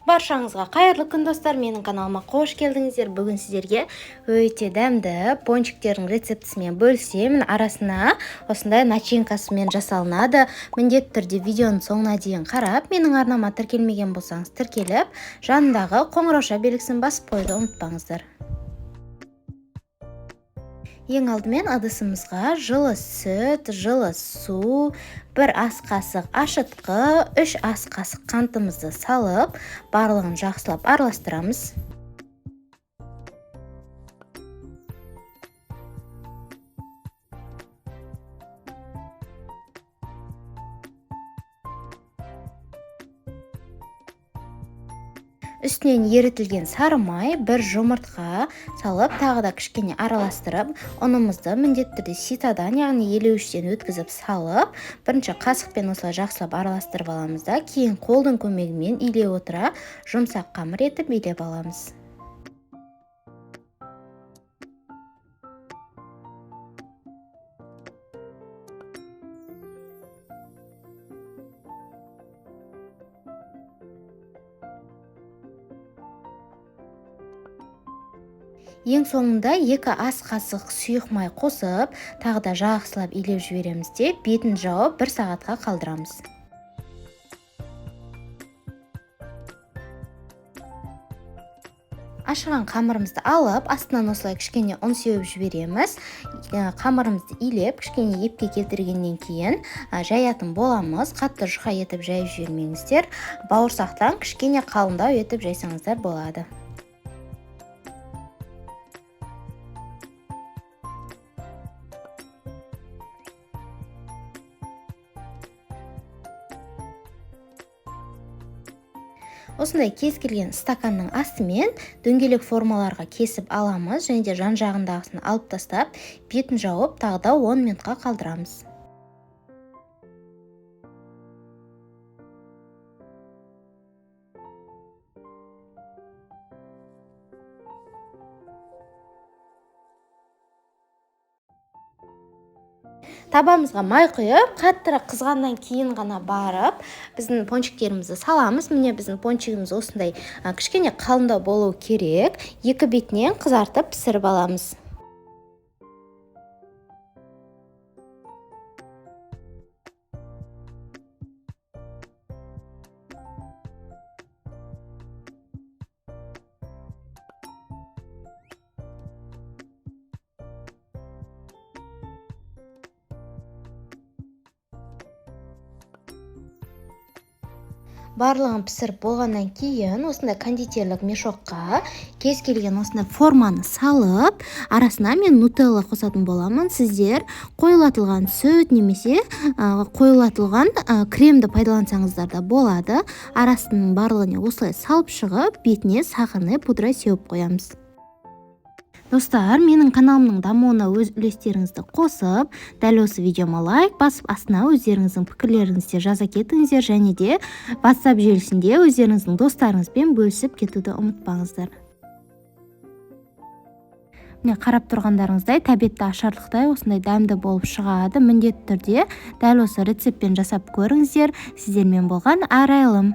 Баршаңызға қайырлы күн, достар! Менің каналыма қош келдіңіздер. Бүгін сіздерге өте дәмді пончиктердің рецептісімен бөлісемін. Арасына осындай начинкасымен жасалынады. Міндетті түрде видеоның соңына дейін қарап, менің арнама тіркелмеген болсаңыз, тіркеліп, жанындағы қоңырауша белгісін басып қоюды ұмытпаңыздар. Ең алдымен ыдысымызға жылы сүт, жылы су, 1 ас қасық ашытқы, 3 ас қасық қантымызды салып, барлығын жақсылап араластырамыз. Үстінен ерітілген сары май, 1 жұмыртқа салып, тағы да кішкене араластырып, ұнымызды міндетті түрде ситадан, яғни елеуіштен өткізіп салып, бірінші қасықпен осылай жақсылап араластырып аламыз да, кейін қолдың көмегімен илей отыра жұмсақ қамыр етіп илеп аламыз. Ең соңында 2 ас қасық сұйық май қосып, тағы да жақсылап илеп жібереміз де, бетін жауып 1 сағатқа қалдырамыз. Ашыған қамырымызды алып, астынан осылай кішкене ұн сеуіп жібереміз. Қамырымызды илеп, кішкене епке келтіргеннен кейін жаятын боламыз. Қатты жұқа етіп жайып жібермеңіздер. Бауырсақтан кішкене қалыңдау етіп жайсаңыздар болады. Осындай кез келген стаканның астымен дөңгелек формаларға кесіп аламыз және де жан-жағындағысын алып тастап, бетін жауып, тағы да 10 минутқа қалдырамыз. Табамызға май құйып, қаттырақ қызғаннан кейін ғана барып, біздің пончиктерімізді саламыз. Міне, біздің пончигіміз осындай кішкене қалыңдау болу керек. Екі бетінен қызартып пісіріп аламыз. Барлығын пісіріп болғаннан кейін осындай кондитерлік мешокқа кез келген осындай форманы салып, арасына мен нутелла қосатын боламын. Сіздер қоюлатылған сүт немесе қоюлатылған кремді пайдалансаңыздар да болады. Арасының барлығын осылай салып шығып, бетіне сахарный пудра сеуіп қоямыз. Достар, менің каналымның дамуына өз үлестеріңізді қосып, дәл осы видеома лайк басып, астына өздеріңіздің пікірлеріңізді жаза кетіңіздер және де WhatsApp желісінде өздеріңіздің достарыңызбен бөлісіп кетуді ұмытпаңыздар. Міне, қарап тұрғандарыңыздай, тәбетті ашарлықтай осындай дәмді болып шығады. Міндетті түрде дәл осы рецептпен жасап көріңіздер. Сіздермен болған Арайлым.